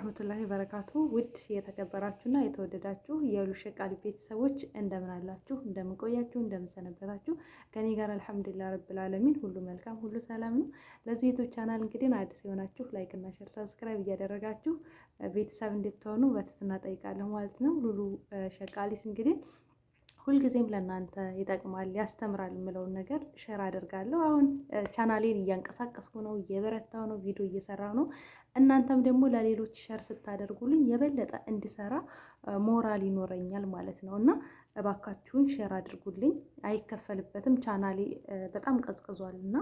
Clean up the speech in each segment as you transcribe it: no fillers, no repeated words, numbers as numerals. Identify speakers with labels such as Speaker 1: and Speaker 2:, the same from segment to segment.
Speaker 1: ወራህመቱላሂ በረካቱ። ውድ የተከበራችሁና የተወደዳችሁ የሉሸቃሊ ቤተሰቦች እንደምን አላችሁ? እንደምን ቆያችሁ? እንደምን ሰነበታችሁ? ከኔ ጋር አልሐምዱሊላህ ረብል ዓለሚን ሁሉ መልካም፣ ሁሉ ሰላም ነው። ለዚህ YouTube channel እንግዲህ አዲስ የሆናችሁ like እና share፣ subscribe እያደረጋችሁ ቤተሰብ እንድትሆኑ በትህትና ጠይቃለሁ ማለት ነው። ሉሉ ሸቃሊት እንግዲህ ሁልጊዜም ለእናንተ ይጠቅማል፣ ያስተምራል የምለውን ነገር share አደርጋለሁ። አሁን ቻናሌን እያንቀሳቀስኩ ነው፣ እየበረታው ነው፣ ቪዲዮ እየሰራሁ ነው። እናንተም ደግሞ ለሌሎች share ስታደርጉልኝ የበለጠ እንዲሰራ ሞራል ይኖረኛል ማለት ነው። እና እባካችሁን share አድርጉልኝ፣ አይከፈልበትም። ቻናሌ በጣም ቀዝቅዟል እና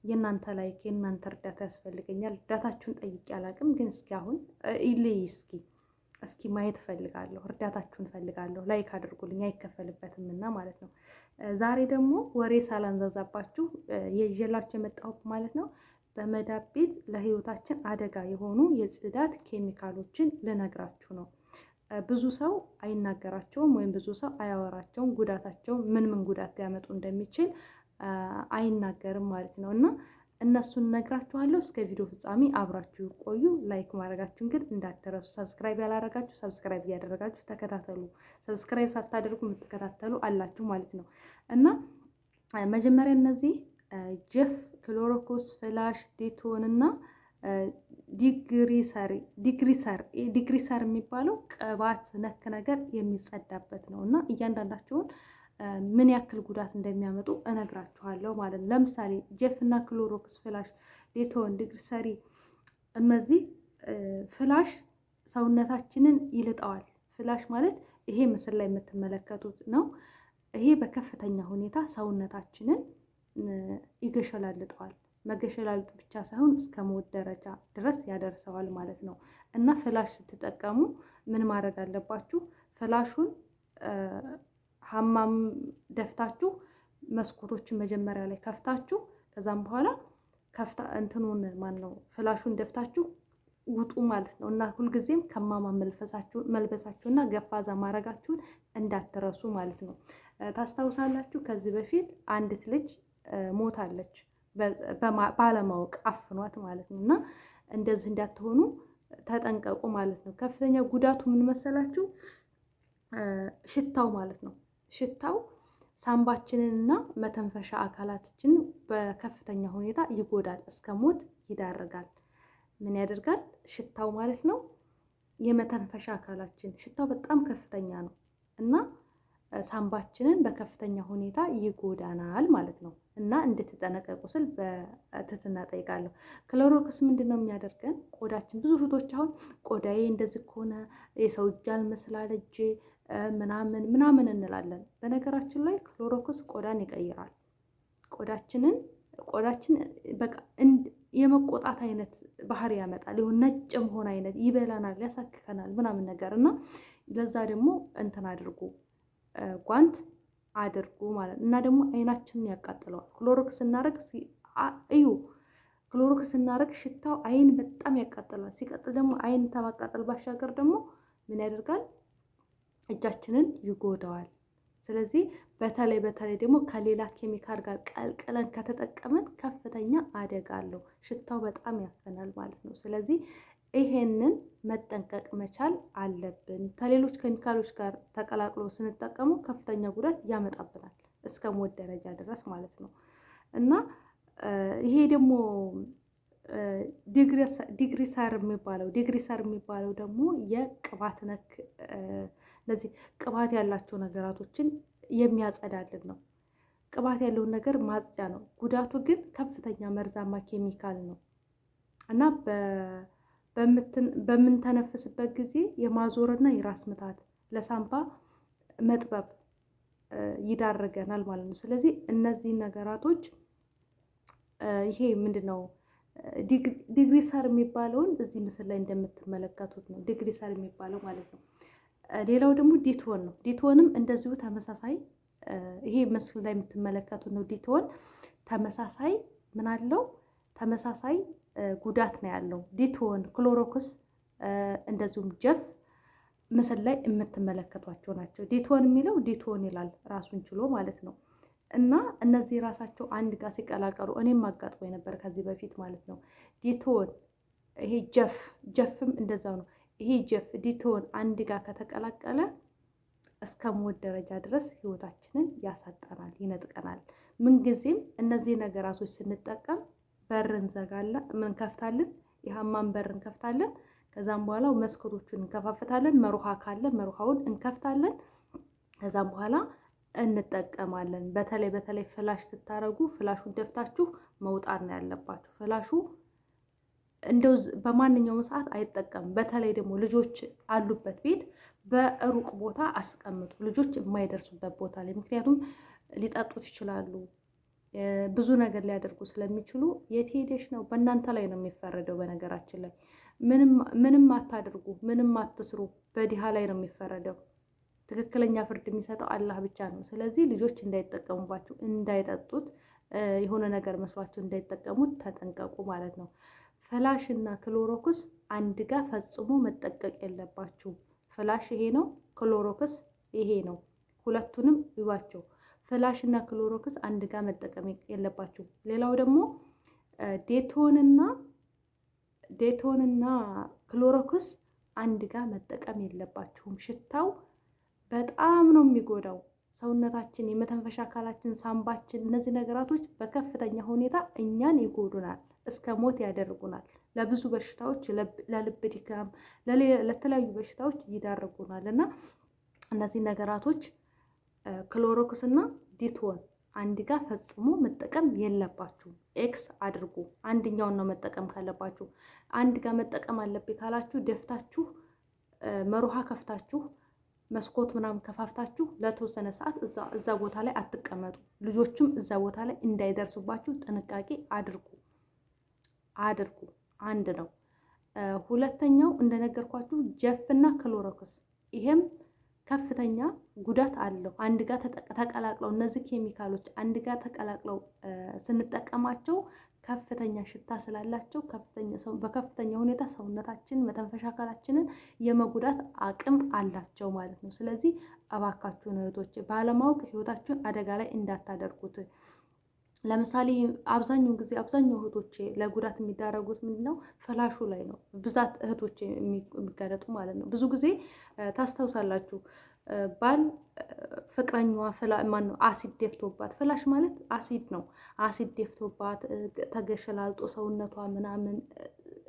Speaker 1: የእናንተ like፣ የእናንተ እርዳታ ያስፈልገኛል። እርዳታችሁን ጠይቄ አላቅም፣ ግን እስኪ አሁን ይልይ እስኪ ማየት እፈልጋለሁ፣ እርዳታችሁን እፈልጋለሁ። Like አድርጉልኝ፣ አይከፈልበትም እና ማለት ነው። ዛሬ ደግሞ ወሬ ሳላንዛዛባችሁ ይዤላችሁ የመጣሁት ማለት ነው በመዳብ ቤት ለሕይወታችን አደጋ የሆኑ የጽዳት ኬሚካሎችን ልነግራችሁ ነው። ብዙ ሰው አይናገራቸውም ወይም ብዙ ሰው አያወራቸውም። ጉዳታቸው ምን ምን ጉዳት ሊያመጡ እንደሚችል አይናገርም ማለት ነው እና እነሱን ነግራችኋለሁ። እስከ ቪዲዮ ፍጻሜ አብራችሁ ቆዩ። Like ማድረጋችሁን ግን እንዳትረሱ። Subscribe ያላረጋችሁ subscribe እያደረጋችሁ ተከታተሉ። Subscribe ሳታደርጉ የምትከታተሉ አላችሁ ማለት ነው። እና መጀመሪያ እነዚህ ጀፍ፣ ክሎሮኮስ፣ ፍላሽ፣ ዴቶን እና degreaser degreaser የሚባለው ቅባት ነክ ነገር የሚጸዳበት ነው። እና እያንዳንዳቸውን ምን ያክል ጉዳት እንደሚያመጡ እነግራችኋለሁ ማለት ነው። ለምሳሌ ጀፍ እና ክሎሮክስ፣ ፍላሽ፣ ዴቶን፣ degreaser እነዚህ ፍላሽ ሰውነታችንን ይልጠዋል። ፍላሽ ማለት ይሄ ምስል ላይ የምትመለከቱት ነው። ይሄ በከፍተኛ ሁኔታ ሰውነታችንን ይገሸላልጠዋል። መገሸላልጥ ብቻ ሳይሆን እስከ ሞት ደረጃ ድረስ ያደርሰዋል ማለት ነው። እና ፍላሽ ስትጠቀሙ ምን ማድረግ አለባችሁ? ፍላሹን ሀማም ደፍታችሁ መስኮቶችን መጀመሪያ ላይ ከፍታችሁ ከዛም በኋላ ከፍታ እንትኑን ማን ነው ፍላሹን ደፍታችሁ ውጡ ማለት ነው። እና ሁልጊዜም ከማማ መልበሳችሁና ገፋዛ ማድረጋችሁን እንዳትረሱ ማለት ነው። ታስታውሳላችሁ፣ ከዚህ በፊት አንዲት ልጅ ሞታለች ባለማወቅ አፍኗት ማለት ነው። እና እንደዚህ እንዳትሆኑ ተጠንቀቁ ማለት ነው። ከፍተኛ ጉዳቱ ምን መሰላችሁ? ሽታው ማለት ነው። ሽታው ሳምባችንንና መተንፈሻ አካላችንን በከፍተኛ ሁኔታ ይጎዳል፣ እስከ ሞት ይዳርጋል። ምን ያደርጋል? ሽታው ማለት ነው። የመተንፈሻ አካላችን ሽታው በጣም ከፍተኛ ነው እና ሳምባችንን በከፍተኛ ሁኔታ ይጎዳናል ማለት ነው። እና እንድትጠነቀቁ ስል በትህትና ጠይቃለሁ። ክሎሮክስ ምንድን ነው የሚያደርገን? ቆዳችን ብዙ እህቶች አሁን ቆዳዬ እንደዚህ ከሆነ የሰው እጅ አልመስላል እጄ ምናምን ምናምን እንላለን። በነገራችን ላይ ክሎሮክስ ቆዳን ይቀይራል። ቆዳችንን ቆዳችን በቃ የመቆጣት አይነት ባህሪ ያመጣል። ይሁን ነጭ መሆን አይነት ይበላናል፣ ያሳክከናል ምናምን ነገር። እና ለዛ ደግሞ እንትን አድርጉ፣ ጓንት አድርጉ ማለት። እና ደግሞ አይናችንን ያቃጥለዋል። ክሎሮክስ ስናደርግ እዩ፣ ክሎሮክስ ስናደርግ ሽታው አይን በጣም ያቃጥላል። ሲቀጥል ደግሞ አይን ከማቃጠል ባሻገር ደግሞ ምን ያደርጋል? እጃችንን ይጎዳዋል። ስለዚህ በተለይ በተለይ ደግሞ ከሌላ ኬሚካል ጋር ቀልቅለን ከተጠቀምን ከፍተኛ አደጋ አለው። ሽታው በጣም ያፈናል ማለት ነው። ስለዚህ ይሄንን መጠንቀቅ መቻል አለብን። ከሌሎች ኬሚካሎች ጋር ተቀላቅሎ ስንጠቀሙ ከፍተኛ ጉዳት ያመጣብናል፣ እስከ ሞት ደረጃ ድረስ ማለት ነው። እና ይሄ ደግሞ degreaser የሚባለው ደግሞ የቅባት ነክ እነዚህ ቅባት ያላቸው ነገራቶችን የሚያጸዳልን ነው። ቅባት ያለውን ነገር ማጽጃ ነው። ጉዳቱ ግን ከፍተኛ መርዛማ ኬሚካል ነው እና በምንተነፍስበት ጊዜ የማዞርና የራስ ምታት፣ ለሳምባ መጥበብ ይዳርገናል ማለት ነው። ስለዚህ እነዚህ ነገራቶች ይሄ ምንድን ነው degreaser የሚባለውን እዚህ ምስል ላይ እንደምትመለከቱት ነው። Degreaser የሚባለው ማለት ነው። ሌላው ደግሞ ዲቶን ነው። ዲቶንም እንደዚሁ ተመሳሳይ ይሄ ምስሉ ላይ የምትመለከቱት ነው። ዲቶን ተመሳሳይ ምን አለው? ተመሳሳይ ጉዳት ነው ያለው። ዲቶን፣ ክሎሮክስ እንደዚሁም ጀፍ ምስል ላይ የምትመለከቷቸው ናቸው። ዲቶን የሚለው ዲቶን ይላል ራሱን ችሎ ማለት ነው። እና እነዚህ ራሳቸው አንድ ጋር ሲቀላቀሉ እኔም አጋጥሞ ነበር ከዚህ በፊት ማለት ነው። ዲቶን ይሄ ጀፍ፣ ጀፍም እንደዛው ነው። ይሄ ጀፍ ዲቶን አንድ ጋር ከተቀላቀለ እስከ ሞት ደረጃ ድረስ ህይወታችንን ያሳጠናል፣ ይነጥቀናል። ምንጊዜም እነዚህ ነገራቶች ስንጠቀም በር እንዘጋለን፣ እንከፍታለን፣ የሀማን በር እንከፍታለን። ከዛም በኋላ መስኮቶቹን እንከፋፍታለን። መሩሃ ካለ መሩሃውን እንከፍታለን። ከዛም በኋላ እንጠቀማለን። በተለይ በተለይ flash ስታረጉ flash ኡን ደፍታችሁ መውጣት ነው ያለባችሁ። flash ኡ እንደው በማንኛውም ሰዓት አይጠቀምም። በተለይ ደግሞ ልጆች አሉበት ቤት በሩቅ ቦታ አስቀምጡ፣ ልጆች የማይደርሱበት ቦታ ላይ። ምክንያቱም ሊጠጡት ይችላሉ፣ ብዙ ነገር ሊያደርጉ ስለሚችሉ። የት ሄደሽ ነው? በእናንተ ላይ ነው የሚፈረደው። በነገራችን ላይ ምንም አታድርጉ፣ ምንም አትስሩ፣ በድሃ ላይ ነው የሚፈረደው። ትክክለኛ ፍርድ የሚሰጠው አላህ ብቻ ነው። ስለዚህ ልጆች እንዳይጠቀሙባችሁ፣ እንዳይጠጡት፣ የሆነ ነገር መስሏቸው እንዳይጠቀሙት ተጠንቀቁ ማለት ነው። flash እና ክሎሮክስ አንድ ጋር ፈጽሞ መጠቀቅ የለባችሁ። flash ይሄ ነው፣ ክሎሮክስ ይሄ ነው። ሁለቱንም እዩዋቸው። flash እና ክሎሮክስ አንድ ጋር መጠቀም የለባችሁ። ሌላው ደግሞ ዴቶንና ዴቶንና ክሎሮክስ አንድ ጋር መጠቀም የለባችሁም። ሽታው በጣም ነው የሚጎዳው ሰውነታችን፣ የመተንፈሻ አካላችን፣ ሳምባችን፣ እነዚህ ነገራቶች በከፍተኛ ሁኔታ እኛን ይጎዱናል፣ እስከ ሞት ያደርጉናል። ለብዙ በሽታዎች፣ ለልብ ድካም፣ ለተለያዩ በሽታዎች ይዳርጉናል እና እነዚህ ነገራቶች ክሎሮክስ እና ዲቶን አንድ ጋር ፈጽሞ መጠቀም የለባችሁም። X አድርጉ። አንድኛውን ነው መጠቀም ካለባችሁ። አንድ ጋር መጠቀም አለብኝ ካላችሁ ደፍታችሁ مروحة ከፍታችሁ መስኮት ምናምን ከፋፍታችሁ ለተወሰነ ሰዓት እዛ ቦታ ላይ አትቀመጡ። ልጆቹም እዛ ቦታ ላይ እንዳይደርሱባችሁ ጥንቃቄ አድርጉ አድርጉ። አንድ ነው። ሁለተኛው እንደነገርኳችሁ ጀፍና ክሎሮክስ ይሄም ከፍተኛ ጉዳት አለው። አንድ ጋር ተቀላቅለው እነዚህ ኬሚካሎች አንድ ጋር ተቀላቅለው ስንጠቀማቸው ከፍተኛ ሽታ ስላላቸው በከፍተኛ ሁኔታ ሰውነታችን መተንፈሻ አካላችንን የመጉዳት አቅም አላቸው ማለት ነው። ስለዚህ እባካችሁን እህቶች ባለማወቅ ህይወታችሁን አደጋ ላይ እንዳታደርጉት። ለምሳሌ አብዛኛውን ጊዜ አብዛኛው እህቶቼ ለጉዳት የሚዳረጉት ምንድን ነው? flash ኡ ላይ ነው ብዛት እህቶቼ የሚጋለጡ ማለት ነው። ብዙ ጊዜ ታስታውሳላችሁ፣ ባል ፍቅረኛዋ ማነው አሲድ ደፍቶባት፣ flash ማለት አሲድ ነው። አሲድ ደፍቶባት ተገሸላልጦ ሰውነቷ ምናምን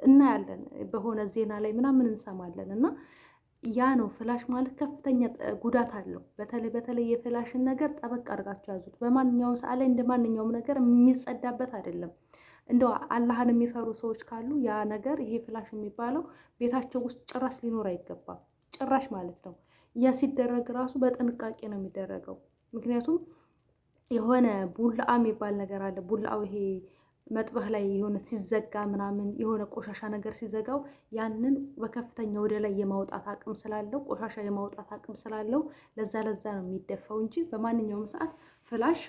Speaker 1: እናያለን፣ በሆነ ዜና ላይ ምናምን እንሰማለን እና ያ ነው flash ማለት ከፍተኛ ጉዳት አለው። በተለይ በተለይ የ flash ን ነገር ጠበቅ አድርጋችሁ ያዙት። በማንኛውም ሰዓት ላይ እንደ ማንኛውም ነገር የሚጸዳበት አይደለም። እንደው አላህን የሚፈሩ ሰዎች ካሉ ያ ነገር ይሄ flash የሚባለው ቤታቸው ውስጥ ጭራሽ ሊኖር አይገባም። ጭራሽ ማለት ነው። ያ ሲደረግ ራሱ በጥንቃቄ ነው የሚደረገው። ምክንያቱም የሆነ ቡላአ የሚባል ነገር አለ። ቡላአው ይሄ مطبخ ላይ የሆነ ሲዘጋ ምናምን የሆነ ቆሻሻ ነገር ሲዘጋው ያንን በከፍተኛ ወደ ላይ የማውጣት አቅም ስላለው፣ ቆሻሻ የማውጣት አቅም ስላለው ለዛ ለዛ ነው የሚደፋው እንጂ በማንኛውም ሰዓት flash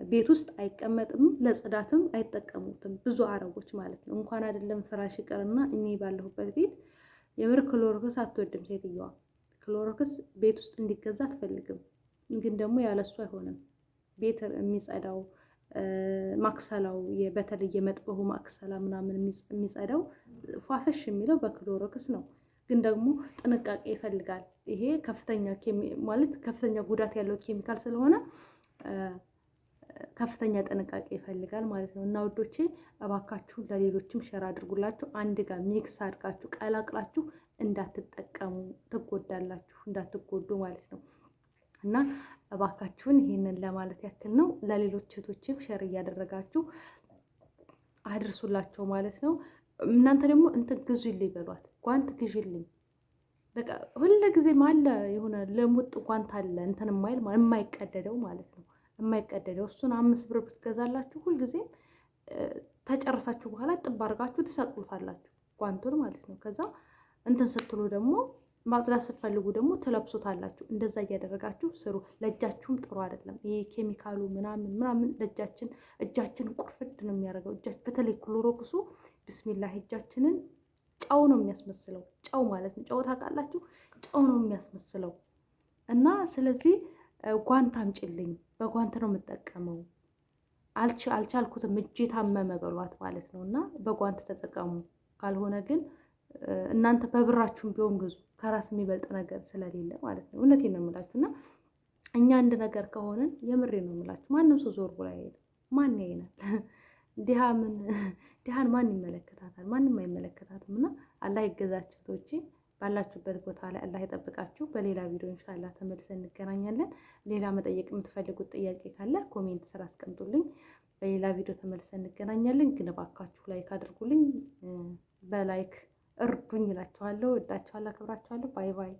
Speaker 1: ቤት ውስጥ አይቀመጥም። ለጽዳትም አይጠቀሙትም ብዙ አረቦች ማለት ነው። እንኳን አይደለም flash ይቅርና እኔ ባለሁበት ቤት የምር ክሎሮክስ አትወድም ሴትየዋ። ክሎሮክስ ቤት ውስጥ እንዲገዛ አትፈልግም። ግን ደግሞ ያለሱ አይሆንም። ቤት የሚጸዳው مغسلة ው በተለይ የ مطبخ ኡ مغسلة ምናምን የሚጸዳው ፏፈሽ የሚለው በክሎሮክስ ነው። ግን ደግሞ ጥንቃቄ ይፈልጋል። ይሄ ከፍተኛ ማለት ከፍተኛ ጉዳት ያለው ኬሚካል ስለሆነ ከፍተኛ ጥንቃቄ ይፈልጋል ማለት ነው። እና ውዶቼ እባካችሁ ለሌሎችም share አድርጉላችሁ። አንድ ጋር mix አድርጋችሁ ቀላቅላችሁ እንዳትጠቀሙ ትጎዳላችሁ፣ እንዳትጎዱ ማለት ነው። እና እባካችሁን ይህንን ለማለት ያክል ነው። ለሌሎች እህቶችም share እያደረጋችሁ አድርሱላቸው ማለት ነው። እናንተ ደግሞ እንትን ግዙልኝ በሏት፣ ጓንት ግዥልኝ። በቃ ሁሉ ጊዜም አለ የሆነ ለሙጥ ጓንት አለ እንትን የማይል የማይቀደደው ማለት ነው። የማይቀደደው እሱን 5 ብር ብትገዛላችሁ ሁልጊዜም ተጨረሳችሁ በኋላ ጥብ አድርጋችሁ ትሰቅሉታላችሁ ጓንቱን ማለት ነው። ከዛ እንትን ስትሉ ደግሞ ማጽዳት ስትፈልጉ ደግሞ ትለብሱታላችሁ። እንደዛ እያደረጋችሁ ስሩ። ለእጃችሁም ጥሩ አይደለም ይሄ ኬሚካሉ ምናምን ምናምን ለእጃችን እጃችን ቁርፍድ ነው የሚያደርገው። በተለይ ክሎሮክሱ ብስሚላህ እጃችንን ጨው ነው የሚያስመስለው። ጨው ማለት ነው። ጨው ታውቃላችሁ? ጨው ነው የሚያስመስለው። እና ስለዚህ ጓንት አምጪልኝ፣ በጓንት ነው የምጠቀመው፣ አልቻልኩትም፣ እጄ ታመመ በሏት ማለት ነው። እና በጓንት ተጠቀሙ። ካልሆነ ግን እናንተ በብራችሁም ቢሆን ግዙ፣ ከራስ የሚበልጥ ነገር ስለሌለ ማለት ነው። እውነቴን ነው የምላችሁ እና እኛ አንድ ነገር ከሆነን የምሬ ነው የምላችሁ፣ ማንም ሰው ዞር ብሎ አይሄድም። ማን ያይናል? ድሃ ምን ድሃን ማን ይመለከታታል? ማንም አይመለከታትም። እና አላህ ይገዛችሁ ቶቼ፣ ባላችሁበት ቦታ ላይ አላህ ይጠብቃችሁ። በሌላ ቪዲዮ ኢንሻአላህ ተመልሰን እንገናኛለን። ሌላ መጠየቅ የምትፈልጉት ጥያቄ ካለ comment ስር አስቀምጡልኝ። በሌላ ቪዲዮ ተመልሰን እንገናኛለን። ግን እባካችሁ like አድርጉልኝ፣ በ like እርዱኝ እላችኋለሁ። እወዳችኋለሁ፣ አከብራችኋለሁ። Bye bye።